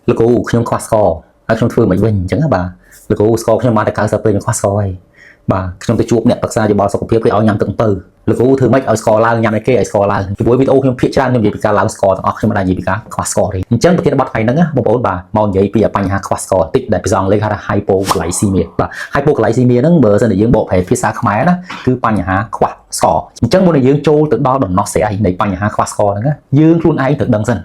លោកគ្រូខ្ញុំខ្វះស្ករហើយខ្ញុំធ្វើមិនវិញអញ្ចឹងណាបាទលោកគ្រូស្ករខ្ញុំបានតែ90ពេកខ្ញុំខ្វះស្ករហើយបាទខ្ញុំទៅជួបអ្នកប្រឹក្សាយោបល់សុខភាពគេឲ្យញ៉ាំទឹកអំពៅលោកគ្រូធ្វើម៉េចឲ្យស្ករឡើងញ៉ាំឲ្យគេឲ្យស្ករឡើងពីព្រោះវីដេអូខ្ញុំភាគច្រើនខ្ញុំនិយាយពីការឡើងស្ករទាំងអស់ខ្ញុំមិនដែលនិយាយពីការខ្វះស្ករទេអញ្ចឹងប្រធានបទថ្ងៃហ្នឹងណាបងប្អូនបាទមកនិយាយពីបញ្ហាខ្វះស្ករតិចដែលភាសាអង់គ្លេសហៅថា hypoglycemia បាទ hypoglycemia ហ្នឹងបើសិនជាយើងបកប្រែភាសាខ្មែរណាគឺបញ្ហាខ្វះស្ករអញ្ចឹងមុននឹងយើងចូលទៅដល់ដំណោះស្រាយនៃបញ្ហាខ្វះស្ករហ្នឹងណាយើងខ្លួនឯងត្រូវដឹងសិន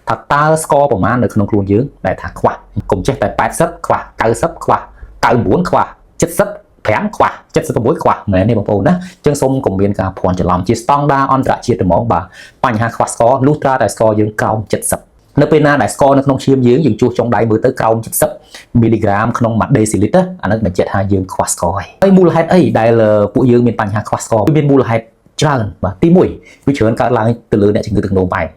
ថាតើស្ករប្រមាណនៅក្នុងខ្លួនយើងដែលថាខ្វះកុំចេះតែ80ខ្វះ90ខ្វះ99ខ្វះ75ខ្វះ76ខ្វះមែនទេបងប្អូនណាអញ្ចឹងសូមកុំមានការភ័ន្តច្រឡំជាស្តង់ដារអន្តរជាតិហ្មងបាទបញ្ហាខ្វះស្ករលុះត្រាតែស្ករយើងក្រោម70នៅពេលណាដែលស្ករនៅក្នុងឈាមយើងយើងជួសចុងដៃមើលទៅក្រោម70មីលីក្រាមក្នុង1ដេស៊ីលីត្រអានឹងបញ្ជាក់ថាយើងខ្វះស្ករហើយហើយមូលហេតុអីដែលពួកយើងមានបញ្ហាខ្វះស្ករវាមានមូលហេតុច្រើនបាទទី1វាច្រើនកើតឡើងទៅលើអ្នកជំងឺទឹកនោមផ្អែម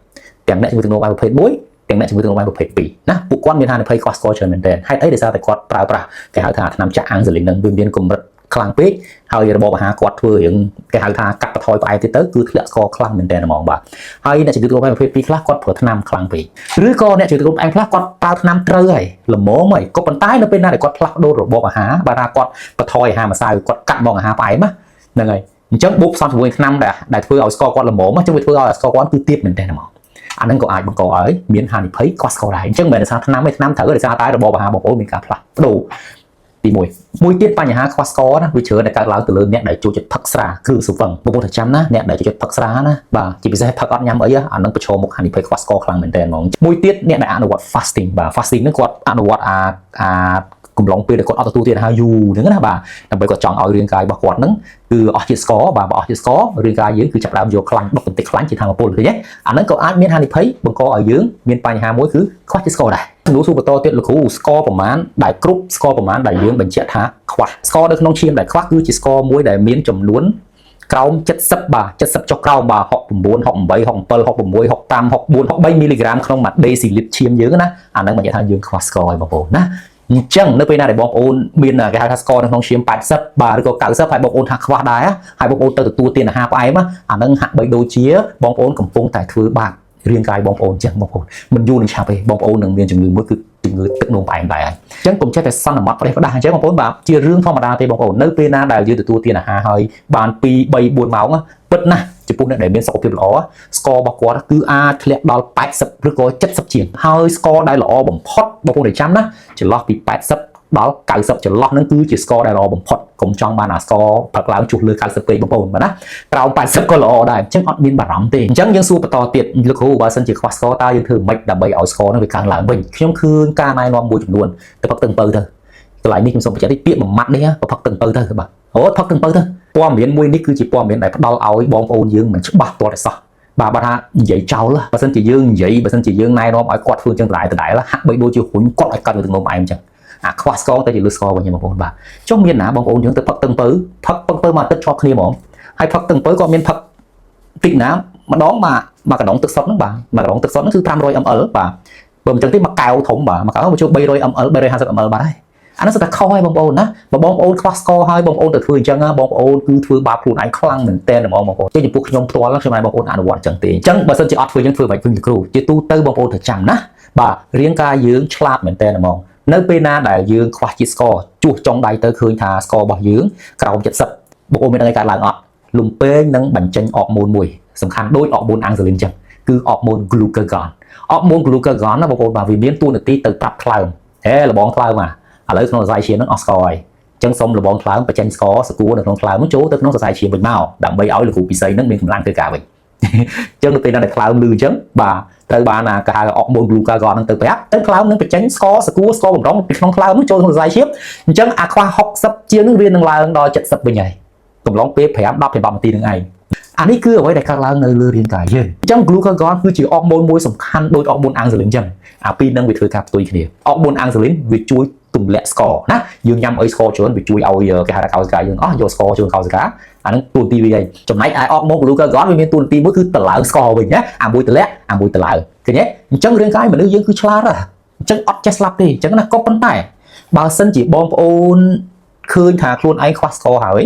ទាំងអ្នកជំងឺទឹកនោមផ្អែមប្រភេទ1ទាំងអ្នកជំងឺទឹកនោមផ្អែមប្រភេទ2ណាពួកគាត់មានហានិភ័យខ្វះស្ករច្រើនមែនទែនហេតុអីដោយសារតែគាត់ប្រើប្រាស់គេហៅថាថ្នាំចាក់អាំងស៊ូលីននឹងវាមានកម្រិតខ្លាំងពេកហើយរបបអាហារគាត់ធ្វើរឿងគេហៅថាកាត់បន្ថយផ្អែមទៀតទៅគឺធ្លាក់ស្ករខ្លាំងមែនទែនហ្មងបាទហើយអ្នកជំងឺទឹកនោមផ្អែមប្រភេទ2ខ្លះគាត់ប្រើថ្នាំខ្លាំងពេកឬក៏អ្នកជំងឺទឹកនោមផ្អែមខ្លះគាត់ប្រើថ្នាំត្រូវហើយល្មមហើយក៏ប៉ុន្តែនៅពេលណាដែលគាត់ផ្លាស់ប្ដូររបបអាហារបាទថាគាត់បន្ថយអាហារម្សៅគាត់កាត់មកអាហារផ្អែមហ្នឹងហើយអញ្ចឹងបូកផ្សំជាមួយថ្នាំដែលធ្វើឲ្យស្ករគាត់ល្មមអញ្ចឹងវាធ្វើឲ្យស្ករគាត់គឺទាបមែនទែនហ្មង អាហ្នឹងក៏អាចបង្កឲ្យមានហានិភ័យខ្វះស្ករដែរអញ្ចឹងមិនមែនដោយសារថ្នាំទេថ្នាំត្រូវដោយសារតែរបបអាហារបងប្អូនមានការផ្លាស់ប្ដូរទី1មួយទៀតបញ្ហាខ្វះស្ករណាវាច្រើនតែកើតឡើងទៅលើអ្នកដែលចូលចិត្តផឹកស្រាគឺសុវឹងបងប្អូនត្រូវចាំណាអ្នកដែលចូលចិត្តផឹកស្រាណាបាទជាពិសេសផឹកអត់ញ៉ាំអីអាហ្នឹងប្រឈមមុខហានិភ័យខ្វះស្ករខ្លាំងមែនទែនហ្មងមួយទៀតអ្នកដែលអនុវត្ត fasting បាទ fasting ហ្នឹងគាត់អនុវត្តអាអាកំឡុងពេលដែលគាត់អត់ទទួលទានអាហារយូរហ្នឹងណាបាទដើម្បីគាត់ចង់ឲ្យរាងកាយរបស់គាត់ហ្នឹងគឺអស់ជាតិស្ករបាទបើអស់ជាតិស្កររាងកាយយើងគឺចាប់ផ្ដើមយកខ្លាញ់ដុតកម្ទេចខ្លាញ់ជាធម្មពលឃើញទេអាហ្នឹងក៏អាចមានហានិភ័យបង្កឲ្យយើងមានបញ្ហាមួយគឺខ្វះជាតិស្ករដែរសំណួរសួរបន្តទៀតលោកគ្រូស្ករប្រមាណដែលគ្រប់ស្ករប្រមាណដែលយើងបញ្ជាក់ថាខ្វះស្ករនៅក្នុងឈាមដែលខ្វះគឺជាស្ករមួយដែលមានចំនួនក្រោម70បាទ70ចុះក្រោមបាទ69 68 67 66 65 64 63មីលីក្រាមក្នុង1ដេស៊ីលីត្រឈាមយើងណាអាហ្នឹងបញ្ជាក់ថាយើងខ្វះស្ករហើយបងប្អូនណាអញ្ចឹងនៅពេលណាដែលបងប្អូនមានគេហៅថាស្ករនៅក្នុងឈាម80បាទឬក៏90ហើយបងប្អូនថាខ្វះដែរហើយបងប្អូនទៅទទួលទានអាហារផ្អែមអាហ្នឹងហាក់បីដូចជាបងប្អូនកំពុងតែធ្វើបាបរាងកាយបងប្អូនអញ្ចឹងបងប្អូនមិនយូរនឹងឆាប់ទេបងប្អូននឹងមានជំងឺមួយគឺជំងឺទឹកនោមផ្អែមដែរហើយអញ្ចឹងកុំចេះតែសន្មត់ប្រេះផ្ដាស់អញ្ចឹងបងប្អូនបាទជារឿងធម្មតាទេបងប្អូននៅពេលណាដែលយើងទទួលទានអាហារហើយបាន2 3 4ម៉ោងពិតណាស់ចំពោះអ្នកដែលមានសុខភាពល្អស្កររបស់គាត់គឺអាចធ្លាក់ដល់80ឬក៏70ជាងហើយស្ករដែលល្អបំផុតបងប្អូនចាំណាចន្លោះពី80ដល់90ចន្លោះហ្នឹងគឺជាស្ករដែលល្អបំផុតកុំចង់បានអាស្ករផឹកឡើងជួសលើ90ពេកបងប្អូនបាទណាក្រោម80ក៏ល្អដែរអញ្ចឹងអត់មានបារម្ភទេអញ្ចឹងយើងសួរបន្តទៀតលោកគ្រូបើសិនជាខ្វះស្ករតើយើងធ្វើម៉េចដើម្បីឲ្យស្ករហ្នឹងវាកើនឡើងវិញខ្ញុំឃើញការណែនាំមួយចំនួនទៅផឹកទឹកអំពៅទៅកន្លែងនេះខ្ញុំសូមបញ្ជាក់តិចពាក្យមួយម៉ាត់នេះផឹកទឹកអំពៅទៅបាទអូផឹកទឹកអំពៅទៅព័ត៌មានមួយនេះគឺជាព័ត៌មានដែលផ្ដល់ឲ្យបងប្អូនយើងមិនច្បាស់ទាល់តែសោះបាទបើថានិយាយចោលបើសិនជាយើងនិយាយបើសិនជាយើងណែនាំឲ្យគាត់ធ្វើអញ្ចឹងដដែលដដែលហាក់បីដូចជារុញគាត់ឲ្យកាត់ទៅទឹកនោមផ្អែមអញ្ចឹងអាខ្វះស្ករទៅជាលើស្ករវិញបងប្អូនបាទចុះមានណាបងប្អូនយើងទៅផឹកទឹកអំពៅផឹកពឹងពៅមួយអាទិត្យជាប់គ្នាហ្មងហើយផឹកទឹកអំពៅក៏មានផឹកតិចណាម្ដងបាទមួយកណ្ដុងទឹកសុទ្ធហ្នឹងបាទមួយកណ្ដុងទឹកសុទ្ធហ្នឹងគឺ500 ml បាទបើមិនចឹងទេមួយកែវធំបាទមួយកែវមកចូល300 ml 350 ml បាទហើយអានោះសិតតែខុសហើយបងប្អូនណាបើបងប្អូនខ្វះស្ករហើយបងប្អូនទៅធ្វើអញ្ចឹងបងប្អូនគឺធ្វើបាបខ្លួនឯងខ្លាំងមែនទែនហ្មងបងប្អូនទេចំពោះខ្ញុំផ្ទាល់ខ្ញុំឲ្យបងប្អូនអនុវត្តអញ្ចឹងទេអញ្ចឹងបើសិនជាអត់ធ្វើអញ្ចឹងធ្វើមិនវិញគ្រូជាទូទៅបងប្អូនត្រូវចាំណាបាទរាងកាយយើងឆ្លាតមែនទែនហ្មងនៅពេលណាដែលយើងខ្វះជាតិស្ករជួសចុងដៃទៅឃើញថាស្កររបស់យើងក្រោម70បងប្អូនមានអីកើតឡើងអត់លំពេងនឹងបញ្ចេញអរម៉ូនមួយសំខាន់ដូចអរម៉ូនអាំងស៊ូលីនអញ្ចឹងគឺអរម៉ូន glucagon អរម៉ូន glucagon ណាបងប្អូនបាទវាមានតួនាទីទៅប្រាប់ថ្លើមហេលបងថ្លើមអាឥឡូវក្នុងសរសៃឈាមហ្នឹងអស់ស្ករហើយអញ្ចឹងសុំលបងថ្លើមបញ្ចេញស្ករសកួរនៅក្នុងថ្លើមហ្នឹងចូលទៅក្នុងសរសៃឈាមវិញមកដើម្បីឲ្យលោកគ្រូពិសីហ្នឹងមានកម្លាំងធ្វើការវិញអញ្ចឹងនៅពេលណាដែលថ្លើមលឺអញ្ចឹងបាទត្រូវបានអាគេហៅអរម៉ូន glucagon ហ្នឹងទៅប្រាប់ទៅថ្លើមនឹងបញ្ចេញស្ករសកួរស្ករបំរុងពីក្នុងថ្លើមហ្នឹងចូលក្នុងសរសៃឈាមអញ្ចឹងអាខ្វះ60ជាងហ្នឹងវានឹងឡើងដល់70វិញហើយកំឡុងពេល5 10 10នាទីនឹងឯងអានេះគឺអ្វីដែលកើតឡើងនៅលើរាងកាយយើងអញ្ចឹង glucagon គឺជាអរម៉ូនមួយសំខាន់ដូចអរម៉ូនអាំងស៊ូលីនអញ្ចឹងអាពីរហ្នឹងវាធ្វើការផ្ទុយគ្នាអរម៉ូនអាំងស៊ូលីនវាជួយទម្លាក់ស្ករណាយើងញ៉ាំអីស្ករច្រើនវាជួយឲ្យគេហៅថាកោសិកាយើងអស់យកស្ករចូលកោសិកាអាហ្នឹងតួនាទីវាឯងចំណែកឯអរម៉ូន glucagon វាមានតួនាទីមួយគឺតម្លើងស្ករវិញណាអាមួយទម្លាក់អាមួយតម្លើងឃើញទេអញ្ចឹងរាងកាយមនុស្សយើងគឺឆ្លាតហ៎អញ្ចឹងអត់ចេះស្លាប់ទេអញ្ចឹងណាក៏ប៉ុន្តែបើសិនជាបងប្អូនឃើញថាខ្លួនឯងខ្វះស្ករហើយ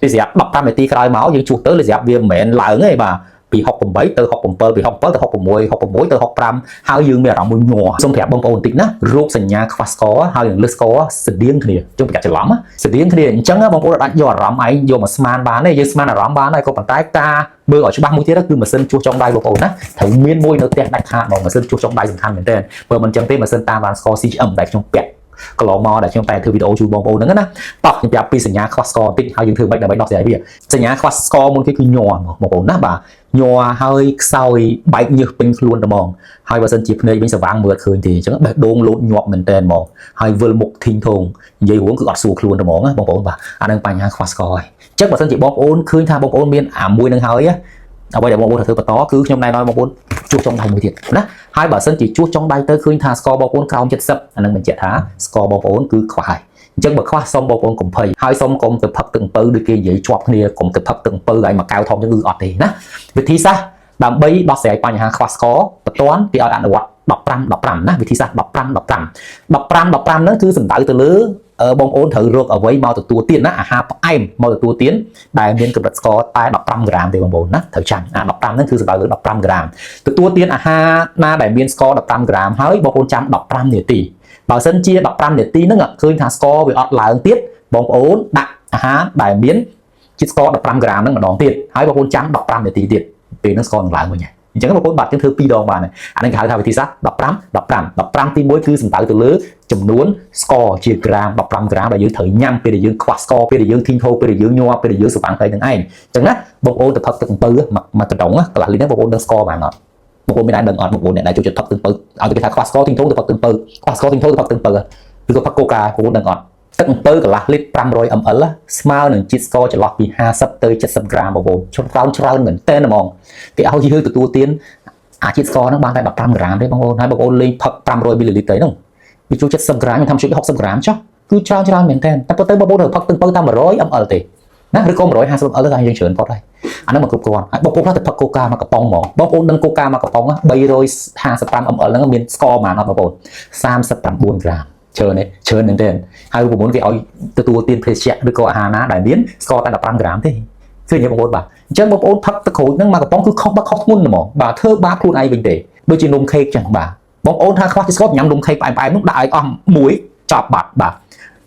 វាស្រាប់15នាទីក្រោយមកយើងជួសទៅវាស្រាប់វាមិនមែនឡើងទេបាទ។ ពី68ទៅ67ពី67ទៅ66 66ទៅ65ហើយយើងមានអារម្មណ៍មួយញ័រសូមប្រាប់បងប្អូនបន្តិចណារោគសញ្ញាខ្វះស្ករហើយនឹងលើសស្ករស្តៀងគ្នាជុំប្រយ័ត្នច្រឡំស្តៀងគ្នាអញ្ចឹងបងប្អូនអាចយកអារម្មណ៍ឯងយកមកស្មានបានទេយើងស្មានអារម្មណ៍បានហើយក៏ប៉ុន្តែការមើលឲ្យច្បាស់មួយទៀតគឺម៉ាស៊ីនជួសចុងដៃបងប្អូនណាត្រូវមានមួយនៅផ្ទះដាច់ខាតហ្មងម៉ាស៊ីនជួសចុងដៃសំខាន់មែនទែនបើមិនអញ្ចឹងទេម៉ាស៊ីនតាមដានស្ករ CGM ដែលខ្ញុំពាក់កន្លងមកដែលខ្ញុំតែធ្វើវីដេអូជូនបងប្អូនហ្នឹងណាតោះខ្ញុំប្រាប់ពីសញ្ញាខ្វះស្ករបន្តិចហើយយើងធ្វើម៉េចដើម្បីដោះស្រាយវាសញ្ញាខ្វះស្ករមុនគេគឺញ័របងប្អូនណាបាទញ័រហើយខ្សោយបែកញើសពេញខ្លួនតែហ្មងហើយបើសិនជាភ្នែកវិញស្វាងមើលអត់ឃើញទេអញ្ចឹងបេះដូងលោតញាប់មែនតើហ្មងហើយវិលមុខធីងធងនិយាយរួមគឺអត់សួរខ្លួនតែហ្មងណាបងប្អូនបាទអានឹងបញ្ហាខ្វះស្ករហើយអញ្ចឹងបើសិនជាបងប្អូនឃើញថាបងប្អូនមានអាមួយនឹងហើយអ្វីដែលបងប្អូនត្រូវធ្វើបន្តគឺខ្ញុំណែនាំបងប្អូនជួសចុងដៃមួយទៀតណាហើយបើសិនជាជួសចុងដៃទៅឃើញថាស្ករបងប្អូនក្រោម70អានឹងបញ្ជាក់ថាស្ករបងប្អូនគឺខ្វះហើយអញ្ចឹងបើខ្វះសុំបងប្អូនកុំភ័យហើយសុំកុំទៅផឹកទឹកអំពៅដូចគេនិយាយជាប់គ្នាកុំទៅផឹកទឹកអំពៅឲ្យមួយកែវធំចឹងគឺអត់ទេណាវិធីសាស្ត្រដើម្បីដោះស្រាយបញ្ហាខ្វះស្ករបន្ទាន់គេឲ្យអនុវត្ត15 15ណាវិធីសាស្ត្រ15 15 15 15ហ្នឹងគឺសំដៅទៅលើបងប្អូនត្រូវរកអ្វីមកទទួលទានណាអាហារផ្អែមមកទទួលទានដែលមានកម្រិតស្ករតែ15ក្រាមទេបងប្អូនណាត្រូវចាំអា15ហ្នឹងគឺសំដៅលើ15ក្រាមទទួលទានអាហារណាដែលមានស្ករ15ក្រាមហើយបងប្អូនចាំ15នាទីបើសិនជា15នាទីហ្នឹងឃើញថាស្ករវាអត់ឡើងទៀតបងប្អូនដាក់អាហារដែលមានជាតិស្ករ15ក្រាមហ្នឹងម្ដងទៀតហើយបងប្អូនចាំ15នាទីទៀតពេលហ្នឹងស្ករនឹងឡើងវិញហើយអញ្ចឹងបងប្អូនបាទយើងធ្វើ2ដងបានហើយអានេះគេហៅថាវិធីសាស្ត្រ15 15 15ទី1គឺសំដៅទៅលើចំនួនស្ករជាក្រាម15ក្រាមដែលយើងត្រូវញ៉ាំពេលដែលយើងខ្វះស្ករពេលដែលយើងធីងធោពេលដែលយើងញ័រពេលដែលយើងស្វាងទៅនឹងឯងអញ្ចឹងណាបងប្អូនទៅផឹកទឹកអំពៅមួយកដុងកន្លះលីត្រហ្នឹងបងប្អូនដឹងស្ករបានអត់បងប្អូនមានដែរដឹងអត់បងប្អូនអ្នកដែលចូលចិត្តផឹកទឹកអំពៅឲ្យទៅគេថាខ្វះស្ករធីងធោទៅផឹកទឹកអំពៅខ្វះស្ករធីងធោទៅផឹកទឹកអំពៅឬក៏ផឹកកូកាបងប្អូនដឹងអត់ទឹកអំពៅកន្លះលីត្រ500 ml ស្មើនឹងជាតិស្ករចន្លោះពី50ទៅ70ក្រាមបងប្អូនច្រើនច្រើនមែនតើហ្មងគេឲ្យយើងទទួលទានអាជាតិស្ករហ្នឹងបានតែ15ក្រាមទេបងប្អូនហើយបងប្អូនលេងផឹក500មីលីលីត្រទៅហ្នឹងវាចូល70ក្រាមខ្ញុំធ្វើជួយ60ក្រាមចុះគឺច្រើនច្រើនមែនតើតែប៉ុន្តែបងប្អូនត្រូវផឹកទឹកអំពៅតាម100 ml ទេណាឬក៏150 ml ទៅតែយើងច្រើនផុតហើយអាហ្នឹងមកគ្រប់គ្រាន់ហើយបងប្អូនខ្លះទៅផឹកកូកាមកកំប៉ុងហ្មងបងប្អូនដឹងកូកាមកកំប៉ុង355 ml ហ្នឹងមានស្ករប៉ុន្មានអត់បងប្អូន39ក្រាមច្រើនទេច្រើនមែនទេហើយរូបមន្តគេឲ្យទទួលទានភេសជ្ជៈឬក៏អាហារណាដែលមានស្ករតែ15ក្រាមទេឃើញទេបងប្អូនបាទអញ្ចឹងបងប្អូនផឹកទឹកក្រូចហ្នឹងមកកំប៉ុងគឺខុសបាក់ខុសធ្ងន់ហ្មងបាទធ្វើបាបខ្លួនឯងវិញទេដូចជានំខេកចឹងបាទបងប្អូនថាខ្វះជាតិស្ករញ៉ាំនំខេកផ្អែមៗនោះដាក់ឲ្យអស់មួយចប់បាត់បាទ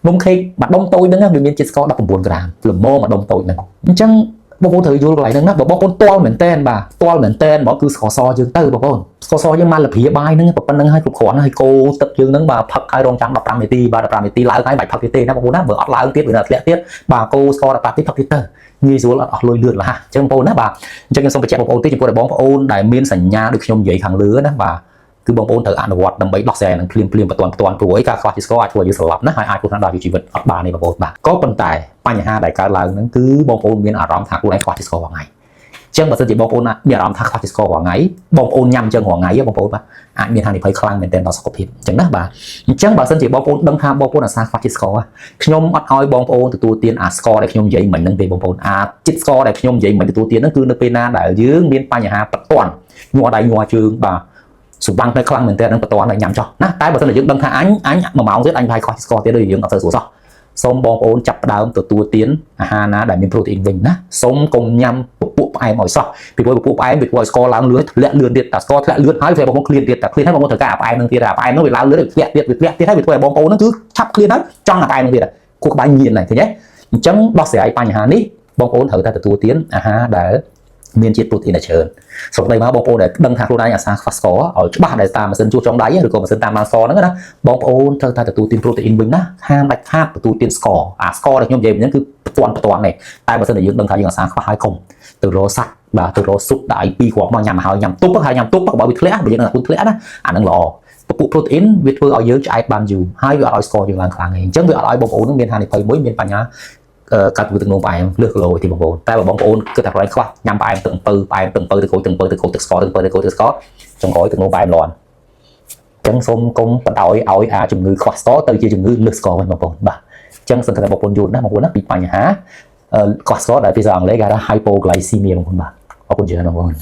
នំខេកមួយដុំតូចហ្នឹងវាមានជាតិស្ករ19ក្រាមល្មមមួយដុំតូចហ្នឹងអញ្ចឹងបងប្អូនត្រូវយល់កន្លែងហ្នឹងណាបើបងប្អូនទាល់មែនតែនបាទទាល់មែនតែនបងគឺស្ករសយើងទៅបងប្អូនស្ករសយើងមកលព្រាបាយហ្នឹងប៉ុណ្្នឹងហើយគ្រប់គ្រាន់ហើយកូរទឹកយើងហ្នឹងបាទផឹកឲ្យរងចាំ15នាទីបាទ15នាទីឡើងហើយបាច់ផឹកទៀតទេណាបងប្អូនណាបើអត់ឡើងទៀតវានៅធ្លាក់ទៀតបាទកូរស្ករ15នាទីផឹកទៀតទៅងាយស្រួលអត់អស់លុយលឿនលះអញ្ចឹងបងប្អូនណាបាទអញ្ចឹងខ្ញុំសូមបញ្ជាក់បងប្អូនតិចចំពោះតែបងប្អូនដែលមានសញ្ញាដូចខ្ញុំនិយាយខាងលើណាបាទគឺបងប្អូនត្រូវអនុវត្តដើម្បីដោះស្រាយនឹងភ្លាមភ្លាមបន្ទាន់បន្ទាន់ព្រោះអីការខ្វះជាតិស្ករអាចធ្វើឲ្យយើងស្លាប់ណាហើយអាចគ្រោះថ្នាក់ដល់ជីវិតអត់បានទេបងប្អូនបាទក៏ប៉ុន្តែបញ្ហាដែលកើតឡើងហ្នឹងគឺបងប្អូនមានអារម្មណ៍ថាខ្លួនឯងខ្វះជាតិស្កររាល់ថ្ងៃចឹងបើសិនជាបងប្អូនមានអារម្មណ៍ថាខ្វះជាតិស្កររាល់ថ្ងៃបងប្អូនញ៉ាំចឹងរាល់ថ្ងៃបងប្អូនបាទអាចមានហានិភ័យខ្លាំងមែនទែនដល់សុខភាពអញ្ចឹងណាបាទអញ្ចឹងបើសិនជាបងប្អូនដឹងថាបងប្អូនអាសាខ្វះជាតិស្ករខ្ញុំអត់ឲ្យបងប្អូនទទួលទានអាស្ករដែលខ្ញុំនិយាយមិញហ្នឹងទេបងប្អូនអាជាតិស្ករដែលខ្ញុំនិយាយមិញទទួលទានហ្នឹងគឺនៅពេលណាដែលយើងមានបញ្ហាបន្ទាន់ញ័រដៃញ័រជើងបាទសម្បាំងទៅខ្លាំងមែនទែននឹងបន្ទាន់ឲ្យញ៉ាំចោះណាតែបើសិនជាយើងដឹងថាអញអញ1ម៉ោងទៀតអញប្រហែលខ្វះស្ករទៀតដូចយើងអត់សូវស្រួលសោះសូមបងប្អូនចាប់ផ្ដើមទទួលទានអាហារណាដែលមានប្រូតេអ៊ីនវិញណាសូមកុំញ៉ាំពពួកផ្អែមឲ្យសោះពីព្រោះពពួកផ្អែមវាធ្វើឲ្យស្ករឡើងលឿនធ្លាក់លឿនទៀតតែស្ករធ្លាក់លឿនហើយធ្វើឲ្យបងប្អូនឃ្លានទៀតតែឃ្លានហើយបងប្អូនត្រូវការអាផ្អែមនឹងទៀតអាផ្អែមនោះវាឡើងលឿនវាធ្លាក់ទៀតវាធ្លាក់ទៀតហើយវាធ្វើឲ្យបងប្អូនហ្នឹងគឺឆាប់ឃ្លានហើយចង់អាផ្អែមនឹងទៀតគួរក្បាលញៀនហើយឃើញទេអញ្ចឹងដោះស្រាយបញ្ហានេះបងប្អូនត្រូវតែទទួលទានអាហារដែលមានជាតិប្រូតេអ៊ីនច្រើនស្រុកដីមកបងប្អូនដែលដឹងថាខ្លួនឯងអាសាខ្វះស្ករឲ្យច្បាស់ដែលតាមម៉ាស៊ីនជួសចុងដៃឬក៏ម៉ាស៊ីនតាមដានស្ករហ្នឹងណាបងប្អូនត្រូវតែទទួលទានប្រូតេអ៊ីនវិញណាហាមដាច់ខាតទទួលទានស្ករអាស្ករដែលខ្ញុំនិយាយហ្នឹងគឺផ្ទាន់ផ្ទាន់ទេតែបើសិនជាយើងដឹងថាយើងអាសាខ្វះហើយកុំទៅរកសាច់បាទទៅរកស៊ុបដាក់ឲ្យពីរគ្រាប់មកញ៉ាំហើយញ៉ាំទប់ហើយញ៉ាំទប់បើវាធ្លាក់បើយើងនឹងខ្លួនធ្លាក់ណាអាហ្នឹងល្អពពួកប្រូតេអ៊ីនវាធ្វើឲ្យយើងឆ្អែតបានយូរហើយវាអត់ឲ្យស្ករយើងឡើងខ្លាំងទេអញ្ចឹងវាអត់ឲ្យបងប្អូននឹងមានហានិភ័យមួយមានបញ្ហាកាត់ទឹកនោមផ្អែមលើសគីឡូទេបងប្អូនតែបើបងប្អូនគិតថាខ្លួនឯងខ្វះញ៉ាំផ្អែមទឹកអំពៅផ្អែមទឹកអំពៅទៅក្រូចទឹកអំពៅទៅក្រូចទឹកស្ករទឹកអំពៅទៅក្រូចទឹកស្ករចុងក្រោយទឹកនោមផ្អែមលាន់អញ្ចឹងសូមកុំបណ្ដោយឲ្យអាជំងឺខ្វះស្ករទៅជាជំងឺលើសស្ករវិញបងប្អូនបាទអញ្ចឹងសង្ឃឹមថាបងប្អូនយល់ណាបងប្អូនណាពីបញ្ហាខ្វះស្ករដែលភាសាអង់គ្លេសគេហៅថា hypoglycemia បងប្អូនបាទអរគុណច្រើនបងប្អូន។